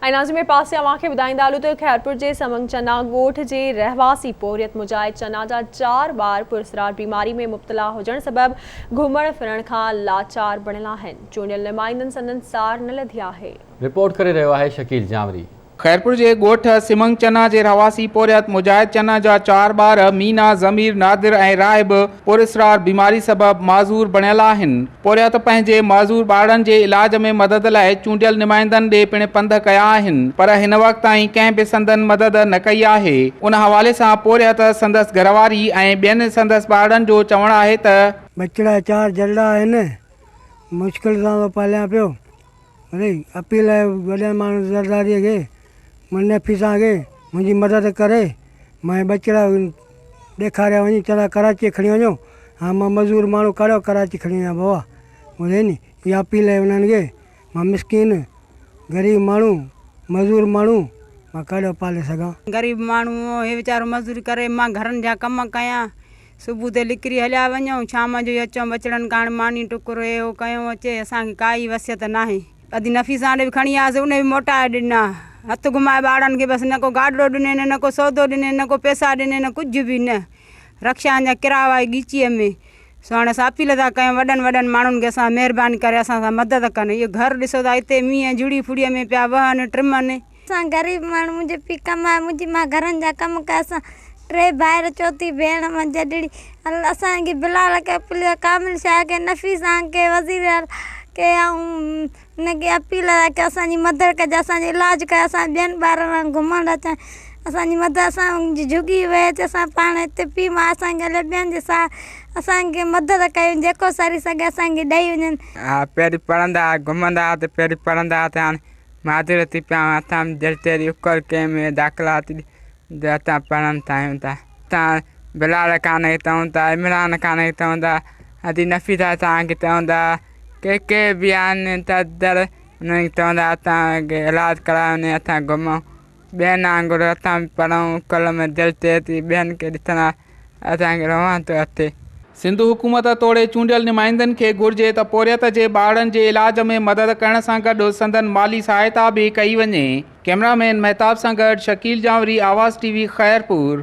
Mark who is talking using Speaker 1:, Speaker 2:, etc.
Speaker 1: ۽ ناظرين ٻئي پاسي اوهان کي ٻڌائيندا هلون ته خيرپور جي سمنگ چنا ڳوٺ جي رهواسي پورهيت مجاهد چنا جا چار ٻار پراسرار بيماري ۾ مبتلا هجڻ سبب گهمڻ ڦرڻ کان لاچار بڻيل آهن، چونڊيل نمائندن سندن سار نه لڌي آهي.
Speaker 2: رپورٽ ڪري رهيو آهي شڪيل جانوري.
Speaker 3: خيرپور جي ڳوٺ سمنگ چنا جي رهواسي پورهيت مجاهد چنا جا چار ٻار مينا، ضمير، نادر ۽ راهب پراسرار بيماري سبب معذور بڻيل آهن. پورهيت پنهنجي معذور ٻارڙن جي علاج ۾ مدد لاء چونڊيل نمائندن ڏي پڻ پنڌ ڪيا آهن پر هن وقت تائين ڪنهن به سندن مدد نه ڪئي آهي. ان حوالي سان پورهيت، سندس گهرواري ۽ ٻين سندس ٻارڙن جو چوڻ آهي ته.
Speaker 4: ٻچڙا چار جڏڙا آهن، مشڪل سان ٿو پاليان پيو. وري اپيل آهي وڏن ماڻهن زرداري کي نفيسان کي منهنجي مدد ڪري مان ٻچڙا ڏيکاريا وڃي چوندا ڪراچي کڻي وڃو هاڻ مان مزور ماڻهو ڪاڏو ڪراچي کڻي وڃان بابا ٻڌئي ني اها اپيل آهي انهن کي مان مسڪين غريب ماڻهو مزور ماڻهو مان ڪاڏو پالي سگهان.
Speaker 5: غريب ماڻهو هي ويچارو مزدوري ڪري مان گهرن جا ڪم ڪيان صبح تي نڪري هليا وڃون، شام جو ئي اچون، ٻچڙن ڪاڻ ماني ٽڪر هي هو ڪيون اچي، اسان کي ڪائي وصيت ناهي. ادي نفيسان ڏي به کڻي آياسين، انهي به موٽائي ڏنا. هٿ گهمائي ٻارڙن کي بس نه ڪو گاڏڙو ڏنين، نه ڪو سودو ڏنين، نه ڪو پئسا ڏنين، ڪجهه به نه. رڪشان جا ڪرايا هئا ڳچيء ۾. سو هاڻي اسان اپيل ٿا ڪيون وڏن وڏن ماڻهن کي اسان سان مهرباني ڪري اسان سان مدد ڪن. اهو گهر ڏسو ٿا هتي مينهن جهڙي ڦڙيء ۾ پيا وهن ٽمن.
Speaker 6: اسان غريب ماڻهو منهنجي پيء ڪمائي منهنجي مان گهرن جا ڪم ڪيا اسان ٽي ڀائر چوٿين ڀيڻ مان جڏڙي اسان کي بلال کي اپيل ڪامل شاهه کي نفيس خان کي وزير اعليٰ کي ۽ ان کي اپيل آهي ڪي اسان جي مدد ڪجي اسان جو علاج ڪري اسان ٻين ٻارن وانگر گهمڻ اچن اسان جي مدد اسان جي جهڳي ويچ اسان پاڻ هتي پيء ماء اسان کي ٻين جي سهاري اسان کي مدد ڪيون جيڪو سري سگهي اسان کي ڏئي وڃن.
Speaker 7: ها پهرين پڙهندا ها گهمندا ها ته پهرين پڙهندا ها ته هاڻي معذور ٿي پيا آهيون اسان دل تيري اڪل ڪنهن ۾ داخلا ٿي جو اسان پڙهڻ چاهيون ٿا اسان بلال خان کي چئون ٿا عمران خان کي چئون ٿا ادي نفيسه خان کي چئون ٿا ڪي ڪي به آهن ته انهن کي چئون ٿا اسان کي علاج ڪرايو وڃي اسان گهمون ٻين وانگر اسان به پڙهون اڪل ۾ دل ٿئي ٿي ٻين کي ڏسندا اسان کي روئڻ ٿو اچي.
Speaker 3: سنڌ حڪومت توڙي چونڊيل نمائندن کي گهرجي ته پورهيت جي ٻارڙن جي علاج ۾ مدد ڪرڻ سان گڏ سندن مالي سهائتا به ڪئي وڃي. ڪئميرا مين مهتاب سان گڏ شڪيل جانوري، آواز ٽي وي، خيرپور.